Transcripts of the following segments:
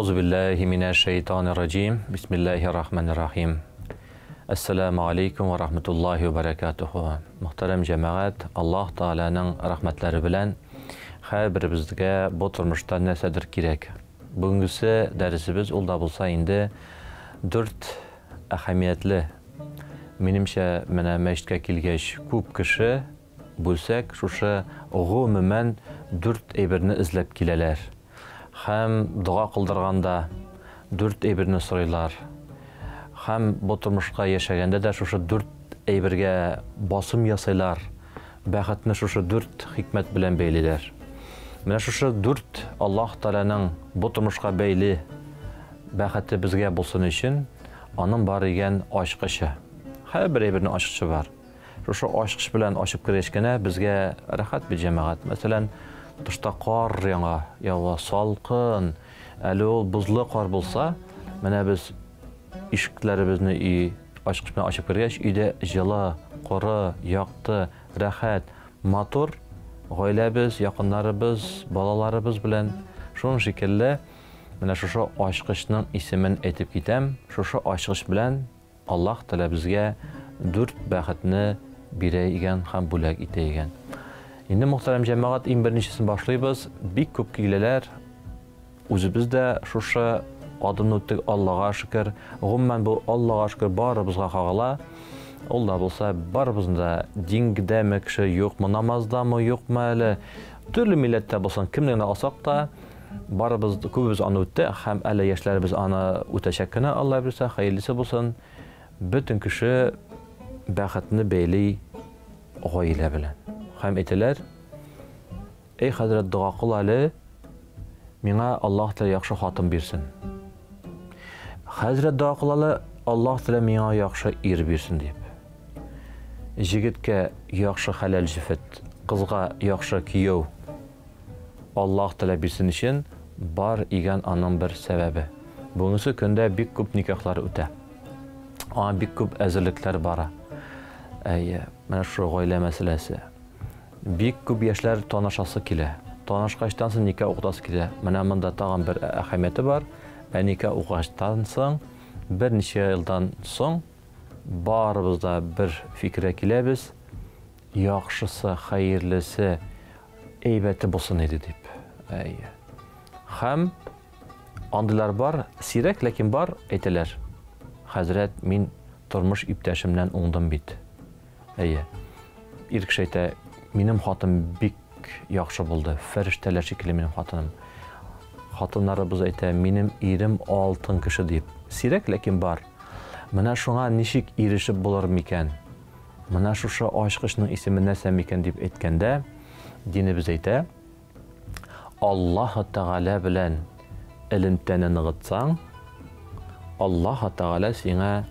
Әгъузу биллаһи минәш шәйтанир раҗим. Бисмиллаһир рахманир рахим. Әссәламу алейкум ва рахматуллаһи ва баракатуху. Мөхтәрәм җәмәгать, Аллаһ Тәгаләнең рәхмәтләре белән һәрберебезгә бу тормышта нәрсәдер кирәк. Бүгенгесе дәресебез ул да булса инде дүрт әһәмиятле. Минемчә, менә мәчеткә килгәч, күп кеше бүлсәк, шушы гомумән дүрт әйберне эзләп киләләр. Һәм дога кылдырганда дүрт әйберне сорыйлар. Һәм бу тормышка яшәгәндә дә шушы дүрт әйбергә басым ясыйлар. Бәхетне шушы дүрт хикмәт белән бәйлиләр. Менә шушы дүрт Аллаһ Тәгаләнең бу тормышка бәйле бәхете безгә булсын өчен, аның бар игән ачкычы. Һәрбер әйбернең ачкычы бар. Шушы ачкыч белән ачып кергәч кенә безгә рәхәт бит, җәмәгать. Мәсәлән, тышта кар яңа ява, салкын. Әле ул бозлы кар булса, менә без ишекләребезне өй ачкыч белән ачып кергәч, өйдә җылы, коры, якты, рәхәт, матур гаиләбез, якыннарыбыз, балаларыбыз белән. Шуның шикелле, менә шушы ачкычның исемен әйтеп китәм. Шушы ачкыч белән Аллаһ Тәгалә безгә дүрт бәхетне бирә игән һәм бүләк итә игән. Инде, мөхтәрәм җәмәгать, иң беренчесен башлыйбыз. Бик күп киләләр. Үзебез дә шушы адымны үттек, Аллага шөкер. Гомумән, бу Аллага шөкер барыбызга кагыла. Ул да булса, барыбызны да дингдәме кеше, юкмы, намаздамы, юкмы әле, төрле милләттә булсын, кемне генә алсак та, Барыбыз, күбебез аны үтте һәм әле яшьләребез аны үтәчәк кенә, Алла бирсә, хәерлесе булсын. Бөтен кеше бәхетне бәйли гаилә белән. Һәм әйтәләр, Эй, хәзрәт, дога кыл әле, миңа Аллаһ Тәгалә яхшы хатын бирсен. Хәзрәт, дога кыл әле, Аллаһ Тәгалә миңа яхшы ир бирсен дип. Җегеткә яхшы хәләл җефет, кызга яхшы кияү Аллаһ Тәгалә бирсен өчен бар игән аның бер сәбәбе. Бүгенге көндә бик күп никахлар үтә. Аңа бик күп әзерлекләр бара. Әйе, менә шул гаилә мәсьәләсе. Бик күп яшьләр танышасы килә. Танышкачтан соң никах укытасы килә. Менә монда тагын бер әһәмияте бар. Ә никах укыгачтан соң, берничә елдан соң барыбыз да бер фикергә киләбез. Яхшысы, хәерлесе, әйбәте булсын иде дип. Әйе. Һәм андыйлар бар, сирәк, ләкин бар, әйтәләр. Хәзрәт, мин тормыш иптәшемнән уңдым бит. Әйе. Ир кеше әйтә, минем хатын бик яхшы булды, фәрештәләр шикелле минем хатыным. Хатыннарыбыз әйтә, минем ирем алтын кеше дип. Сирәк, ләкин бар. Менә шуңа ничек ирешеп булыр микән? Менә шушы ачкычның исеме нәрсә микән дип әйткәндә, динебез әйтә, Аллаһ Тәгалә белән элемтәне ныгытсаң, Аллаһ Тәгалә сиңа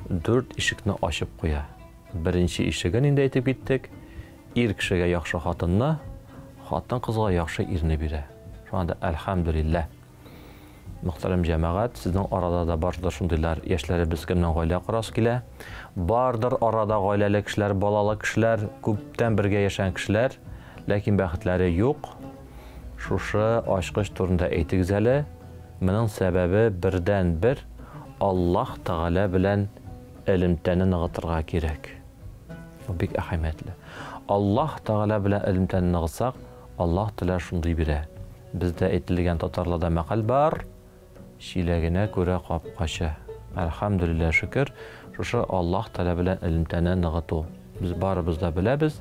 дүрт ишекне ачып куя. Беренче ишеген инде әйтеп киттек, ир кешегә яхшы хатынны, хатын-кызга яхшы ирне бирә. Шуңа да әлхәмдүлилләһ. Мөхтәрәм җәмәгать, сезнең арада да бардыр шундыйлар яшьләребез, кемнең гаилә корасы килә. Бардыр арада гаиләле кешеләр, балалы кешеләр, күптән бергә яшәгән кешеләр, ләкин бәхетләре юк. Шушы ачкыч турында әйтегез әле. Моның сәбәбе бердән-бер Аллаһ Тәгалә белән элемтәне ныгытырга кирәк. Бу бик әһәмиятле. Аллаһ Тәгалә белән элемтәне ныгытсак, Аллаһ Тәгалә шундый бирә. Бездә әйтелгән татарларда мәкаль бар, чиләгенә күрә капкачы. Әлхәмдүлилләһ, шөкер, шушы Аллаһ Тәгалә белән элемтәне ныгыту. Без барыбыз да беләбез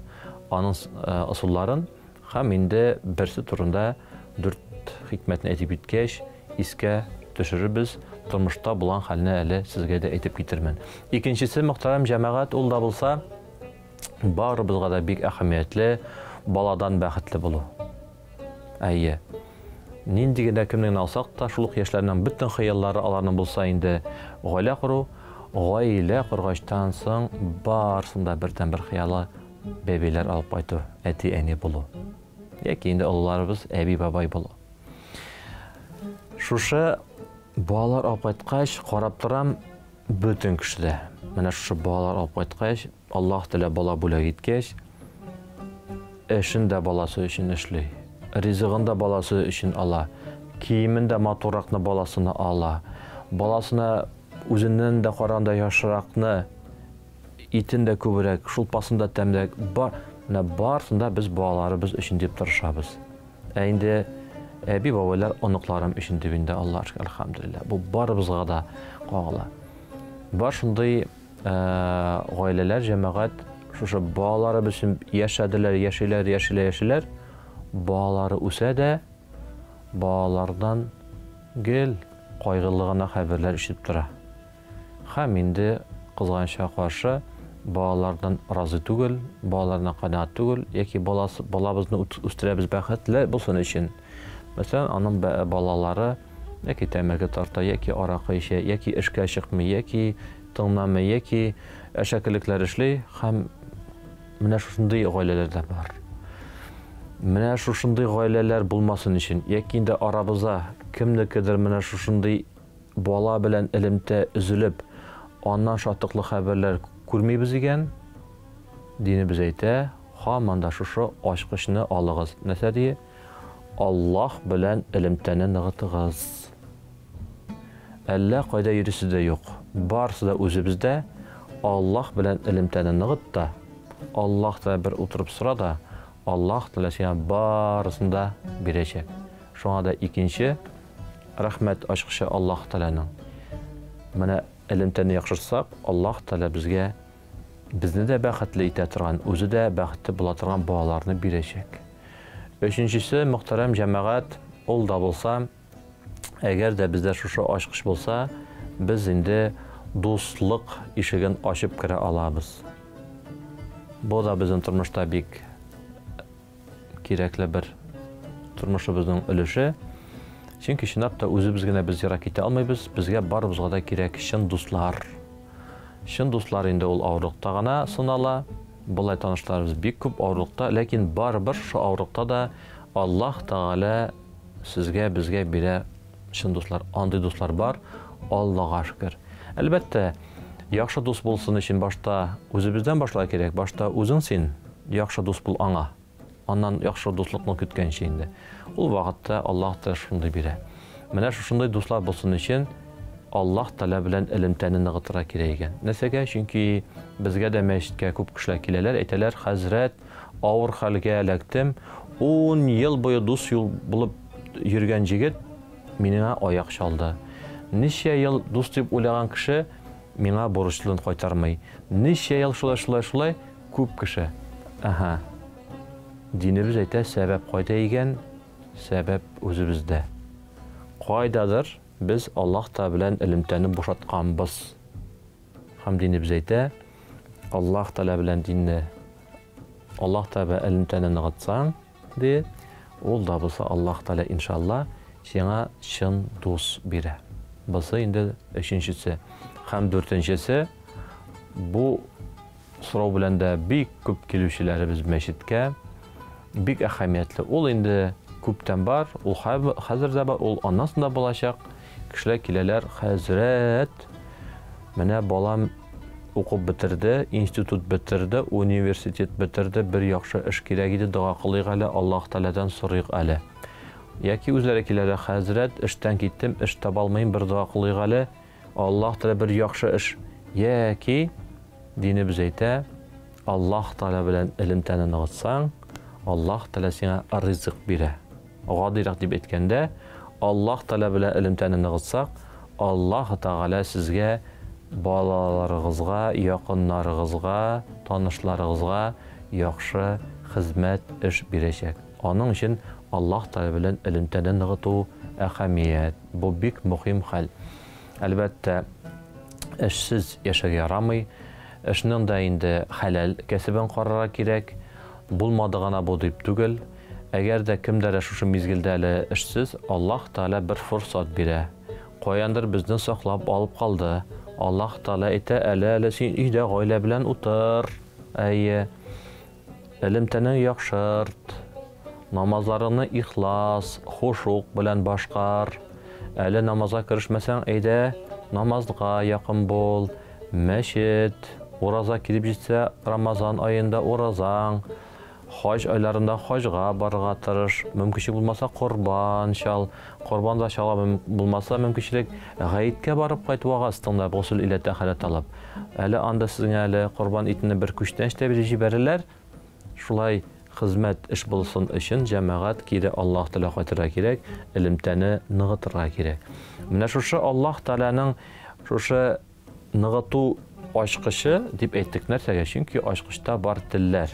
аның ысулларын һәм инде берсе турында дүрт хикмәтне әйтеп киткәч, искә төшерербез, тормышта булган хәлне әле сезгә дә әйтеп китермен. Икенчесе, мөхтәрәм җәмәгать, ул да булса, барыбызга да бик әһәмиятле, баладан бәхетле булу. Әйе. Нинди генә кемне генә алсак та, шул ук яшьләрнең бөтен хыяллары аларның булса инде гаилә кору. Гаилә коргачтан соң барысын да бердән-бер хыялы бәбиләр алып кайту, әти-әни булу. Яки инде олыларыбыз әби-бабай булу. Шушы балалар алып кайткач, карап торам, бөтен кешедә. Менә шушы балалар алып кайткач, Аллаһ Тәгалә бала бүләк иткәч, эшен дә баласы өчен эшли, ризыгын да баласы өчен ала. Киемен дә матурракны баласына ала. Баласына үзеннән дә караганда яхшыракны, итен дә күбрәк, шулпасын да тәмлерәк. Бар, менә барысын да без балаларыбыз өчен дип тырышабыз. Ә инде әби-бабайлар оныкларым өчен дип инде Аллаһ шөкер, әлхәмдүлилләһ. Бу барыбызга да кагыла. Бар шундый гаиләләр, җәмәгать шушы балалары өчен яшәделәр, яшиләр, яшиләр, яшиләр. Балалары үсә дә, балалардан гел кайгылы гына хәбәрләр ишетеп тора. Һәм инде, кызганычка каршы, балалардан разый түгел, балаларына канәгать түгел, яки баласы, балабызны үстерәбез бәхетле булсын өчен. Мәсәлән, аның балалары яки тәмәке тарта, яки аракы эчә, яки эшкә чыкмый, яки тыңламый, яки әшәкелекләр эшли һәм менә шушындый гаиләләр дә бар. Менә шушындый гаиләләр булмасын өчен, яки инде арабызда кемнекедер менә шушындый бала белән элемтә өзелеп, аннан шатлыклы хәбәрләр күрмибез икән, динебез әйтә, һаман да шушы ачкычны алыгыз. Нәрсә ди? Аллаһ белән элемтәне ныгытыгыз. Әллә кайда йөрисе дә юк. Барысы да үзебездә. Аллаһ белән элемтәне ныгыт та, Аллаһ Тәгалә бер утырып сора да, Аллаһ Тәгалә сиңа барысын да бирәчәк. Шуңа да икенче рәхмәт ачкычы Аллаһ Тәгаләнең. Менә элемтәне яхшыртсак, Аллаһ Тәгалә безгә безне дә бәхетле итә торган, үзе дә бәхетле була торган балаларны бирәчәк. Өченчесе, мөхтәрәм җәмәгать, ул да булса, әгәр дә бездә шушы ачкыч булса, без инде дуслык ишеген ачып керә алабыз. Бу да безнең тормышта бик кирәкле бер тормышыбызның өлеше. Чөнки чынлап та үзебез генә без ерак китә алмыйбыз, безгә барыбызга да кирәк чын дуслар. Чын дуслар инде ул авырлыкта гына сынала. Болай танышларыбыз бик күп авырлыкта, ләкин барыбер шушы авырлыкта да Аллаһ Тәгалә сезгә, безгә бирә чын дуслар. Андый дуслар бар, Аллага шөкер. Әлбәттә, яхшы дус булсын өчен башта үзебездән башларга кирәк. Башта үзең син яхшы дус бул аңа. Аннан яхшы дуслыкны көткәнче инде. Ул вакытта Аллаһ Тәгалә шундый бирә. Менә шушындый дуслар булсын өчен Аллаһ Тәгалә белән элемтәне ныгытырга кирәк икән. Нәрсәгә? Чөнки безгә дә мәчеткә күп кешеләр киләләр, әйтәләр, хәзрәт, авыр хәлгә эләктем, 10 ел буе дус юл булып йөргән җегет миңа аяк чалды. Ничә ел дус дип уйлаган кеше миңа бурычлын кайтармый. Ничә ел шулай, шулай, шулай, күп кеше. Әһә. Динебез әйтә, сәбәп кайда икән? Сәбәп үзебездә. Кайдадыр без Аллаһ Тәгалә белән элемтәне бушатканбыз. Һәм динебез әйтә, Аллаһ Тәгалә белән динне Аллаһ Тәгалә белән элемтәне ныгытсаң, ди, ул да булса Аллаһ Тәгалә иншалла сиңа чын дус бирә. Бусы инде өченчесе. Һәм дүртенчесе, бу сорау белән дә бик күп килүчеләребез мәчеткә, бик әһәмиятле. Ул инде күптән бар, ул хәзер дә бар, ул аннан соң да булачак. Кешеләр киләләр, хәзрәт, менә балам укып бетерде, институт бетерде, университет бетерде, бер яхшы эш кирәк иде, дога кылыйк әле, Аллаһ Тәгаләдән сорыйк әле. Яки үзләре киләләр, хәзрәт, эштән киттем, эш таба алмыйм, бер дога кылыйк әле, Аллаһ Тәгалә бер яхшы эш. Яки динебез әйтә, Аллаһ Тәгалә белән элемтәне ныгытсаң, Аллаһ Тәгалә сиңа ризык бирә. Гадирәк дип әйткәндә, Аллаһ Тәгалә белән элемтәне ныгытсак, Аллаһ Тәгалә сезгә, балаларыгызга, якыннарыгызга, танышларыгызга яхшы хезмәт, эш бирәчәк. Аның өчен Аллаһ Тәгалә белән элемтәне ныгыту әһәмият. Бу бик мөһим хәл. Әлбәттә, эшсез яшәргә ярамый. Эшнең дә инде хәләл кәсебен карарга кирәк. Булмады гына бу дип түгел. Әгәр дә кемдә дә шушы мизгелдә әле эшсез, Аллаһ Тәгалә бер форсат бирә. Каяндыр безне саклап алып калды. Аллаһ Тәгалә әйтә, әле әле син өйдә гаилә белән утыр. Әйе. Элемтәне яхшырт. Намазларыңны ихлас, хушук белән башкар. Әле намазга керешмәсәң, әйдә, намазга якын бул. Мәчет, ураза килеп җитсә, Рамазан аенда уразаң. Хаҗ айларында хаҗга барырга тырыш, мөмкинчелек булмаса корбан чал, корбан да чала булмаса мөмкинчелек, гаеткә барып кайт вагаз тыңлап, госел илә тәһарәт алып. Әле анда сезгә әле корбан итне бер күчтәнәч тә биреп җибәрерләр. Шулай хезмәт эш булсын өчен җәмәгать кире Аллаһ Тәгалә кайтырга кирәк, элемтәне ныгытырга кирәк. Менә шушы Аллаһ Тәгаләнең шушы Ныгыту ачкычы дип әйттек нәрсәгә? Чөнки ачкычта бар телләр.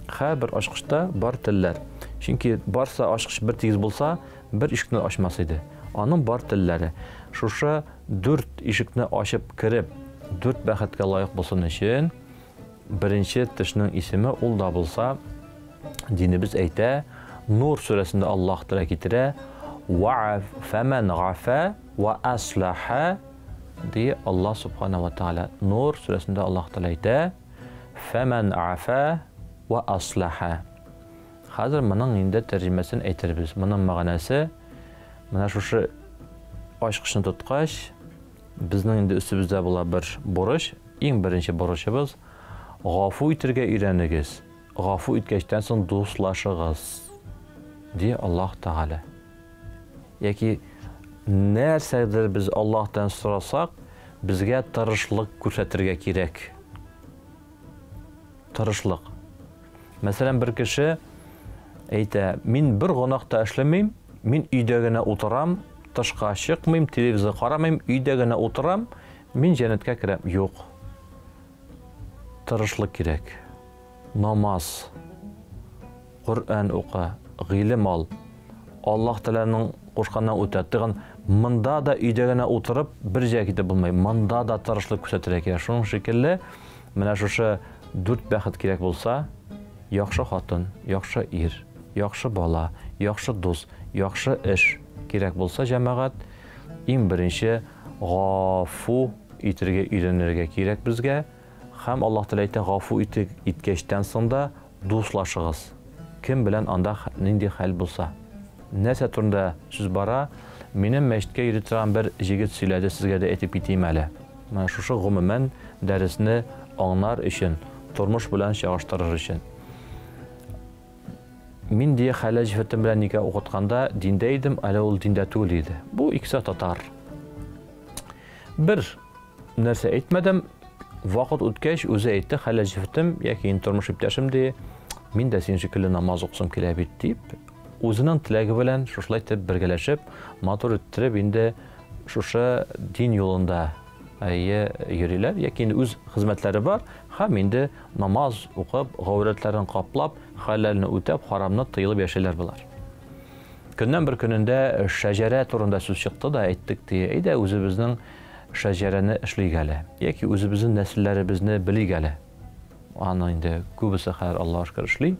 Һәрбер ачкычта бар телләр. Чөнки барса ачкыч бер тигез булса, бер ишекне ачмас иде. Аның бар телләре. Шушы дүрт ишекне ачып кереп, дүрт бәхеткә лаек булсын өчен, беренче тешнең исеме ул да булса, динебез әйтә, Нур сүрәсендә Аллаһ Тәгалә китерә, Ва фәмән гафа ва аслаха Ди Аллаһ Субхана ва Тааля. Нур сүрәсендә Аллаһ Тааля әйтә, Фәмән афа ва аслаха. Хәзер моның инде тәрҗемәсен әйтербез. Моның мәгънәсе менә шушы ачкычны тоткач, безнең инде өстебездә була бер бурыч. Иң беренче бурычыбыз гафу итергә өйрәнегез. Гафу иткәчтән соң дуслашыгыз, ди Аллаһ Тәгалә. Яки нәрсәдер без Аллаһтан сорасак, безгә тырышлык күрсәтергә кирәк. Тырышлык. Мәсәлән, бер кеше әйтә, мин бер гөнаһ та эшләмим, мин өйдә генә утырам, тышка чыкмыйм, телевизор карамыйм, өйдә генә утырам, мин җәннәткә керәм. Юк. Тырышлык кирәк. Намаз. Коръән укы, гыйлем ал. Аллаһ Тәгаләнең кушканнан үтә. Тыгын монда да өйдә генә утырып бер җиргә китеп булмый. Монда да тырышлык күрсәтергә кирәк. Шуның шикелле, менә шушы дүрт бәхет кирәк булса, яхшы хатын, яхшы ир, яхшы бала, яхшы дус, яхшы эш кирәк булса, җәмәгать, иң беренче гафу итергә өйрәнергә кирәк безгә. Һәм Аллаһ Тәгалә әйтә, гафу иткәчтән соң да дуслашыгыз. Кем белән анда нинди хәл булса. Нәрсә турында сүз бара? Минем мәчеткә йөри торган бер җегет сөйләде, сезгә дә әйтеп китим әле. Менә шушы гомумән дәресне аңнар өчен, тормыш белән чагыштырыр өчен. Мин дия хәләл җефетем белән никах укытканда диндә идем, әле ул диндә түгел иде. Бу икесе татар. Бер нәрсә әйтмәдем. Вакыт үткәч, үзе әйтте, хәләл җефетем яки инде тормыш иптәшем ди, мин дә синең шикелле намаз укысым килә бит дип, үзенең теләге белән шушылай итеп бергәләшеп, матур иттереп инде шушы дин юлында әйе йөриләр яки инде үз хезмәтләре бар һәм инде намаз укып, гаурәтләрен каплап, хәләлне үтәп, харамны тыелып яшиләр болар. Көннән бер көнендә шәҗәрә турында сүз чыкты да әйттек ди, әйдә үзебезнең шәҗәрәне эшлик әле, яки үзебезнең нәселләребезне белик әле. Аны инде күбесе хәзер Аллаһка шөкер эшли.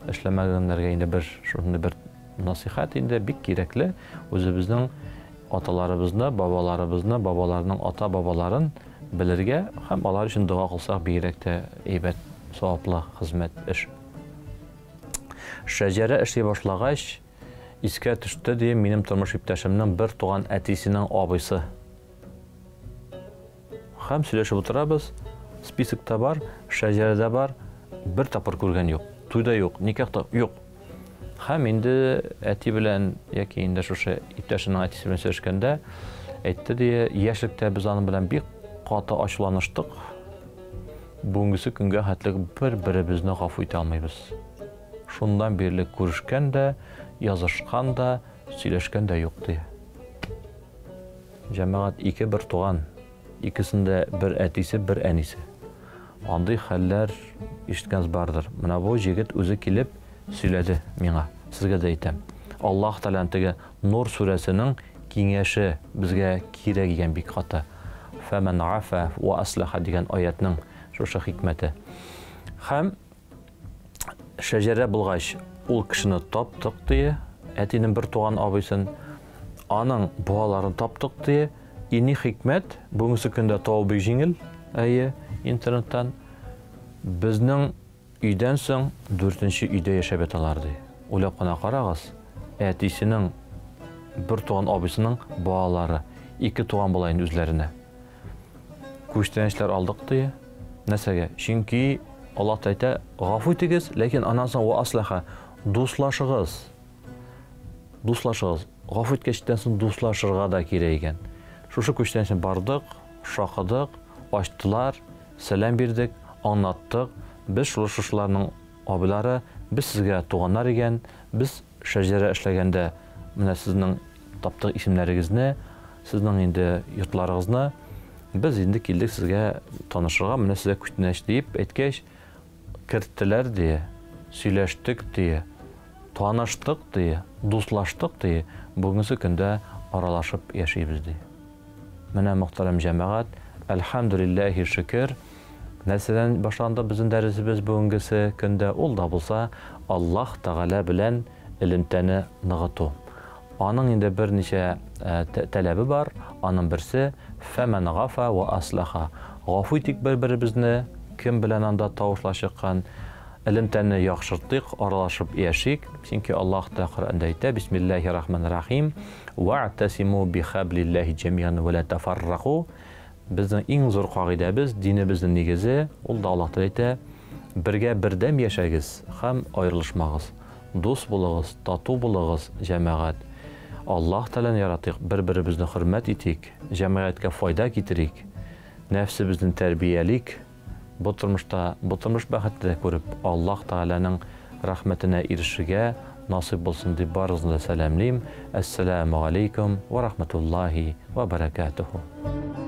Эшләмәгәннәргә инде бер шундый бер насыйхәт инде бик кирәкле. Үзебезнең аталарыбызны, бабаларыбызны, бабаларның ата-бабаларын белергә һәм алар өчен дога кылсак бигрәк тә әйбәт, саваплы хезмәт, эш. Шәҗәрә эшли башлагач, искә төште, ди, минем тормыш иптәшемнең бер туган әтисенең абыйсы. Һәм сөйләшеп утырабыз, списокта бар, шәҗәрәдә бар, бер тапкыр күргән юк. Туйда юк, никахта юк. Һәм инде әти белән яки инде шушы иптәшенең әтисе белән сөйләшкәндә әйтте, ди, яшьлектә без аның белән бик каты ачуланыштык. Бүгенгесе көнгә хәтлек бер-беребезне гафу итә алмыйбыз. Шуннан бирле күрешкән дә, язышкан да, сөйләшкән дә юк, ди. Җәмәгать ике бер туган, икесендә бер әтисе, бер әнисе. Андый хәлләр ишеткәнегез бардыр. Менә бу җегет үзе килеп сөйләде миңа. Сезгә дә әйтәм. Аллаһ Тәгаләнең теге Нур сүрәсенең киңәше безгә кирәк икән бик каты. Фәмән афа ва аслаха дигән аятның шушы хикмәте. Һәм шәҗәрә булгач, ул кешене таптык ди, әтинең бер туган абыйсын, аның балаларын таптык ди. И ни хикмәт, бүгенге көндә табу бик җиңел, әйе, интернеттан. Безнең Өйдән соң дүртенче өйдә яшәп яталар, ди. Уйлап кына карагыз, әтисенең бер туган абыйсының балалары, ике туган бала инде үзләренә. Күчтәнәчләр алдык, ди. Нәрсәгә? Чөнки Аллаһ та әйтә, гафу итегез, ләкин аннан соң ва аслаха, дуслашыгыз. Дуслашыгыз. Гафу иткәчтән соң дуслашырга да кирәк икән. Шушы күчтәнәчне бардык, шакыдык, ачтылар, сәлам бирдек, аңлаттык. Без шул шушыларның абыйлары, без сезгә туганнар икән, без шәҗәрә эшләгәндә менә сезнең таптык исемнәрегезне, сезнең инде йортларыгызны, без инде килдек сезгә танышырга, менә сезгә күчтәнәч диеп әйткәч, керттеләр ди, сөйләштек ди, таныштык ди, дуслаштык ди, бүгенге көндә аралашып яшибез ди. Менә, мөхтәрәм җәмәгать, әлхәмдүлилләһи шөкер, нәрсәдән башланды безнең дәресебез бүгенгесе көндә, ул да булса Аллаһ Тәгалә белән элемтәне ныгыту. Аның инде берничә таләбе бар, аның берсе, фәмән гафа ва аслаха. Гафу итик бер-беребезне, кем белән анда тавышлар чыккан, элемтәне яхшыртыйк, аралашып яшик, чөнки Аллаһ та Коръәндә әйтә, Бисмиллаһи рахмани рахим, Вәгътәсиму бихәблилләһи җәмиган вә лә тәфәррәку. Безнең иң зур кагыйдәбез, динебезнең нигезе, ул да Аллаһ Тәгалә әйтә, бергә бердәм яшәгез һәм аерылышмагыз. Дус булыгыз, тату булыгыз, җәмәгать. Аллаһ Тәгаләне яратыйк, бер-беребезне хөрмәт итик, җәмгыятькә файда китерик, нәфсебезне тәрбиялик. Бу тормышта, бу тормыш бәхете дә күреп, Аллаһ Тәгаләнең рәхмәтенә ирешергә насыйп булсын дип барыгызны да сәламлим. Әссәләмү галәйкүм вә рахматуллаһи вә бәрәкәтүһү.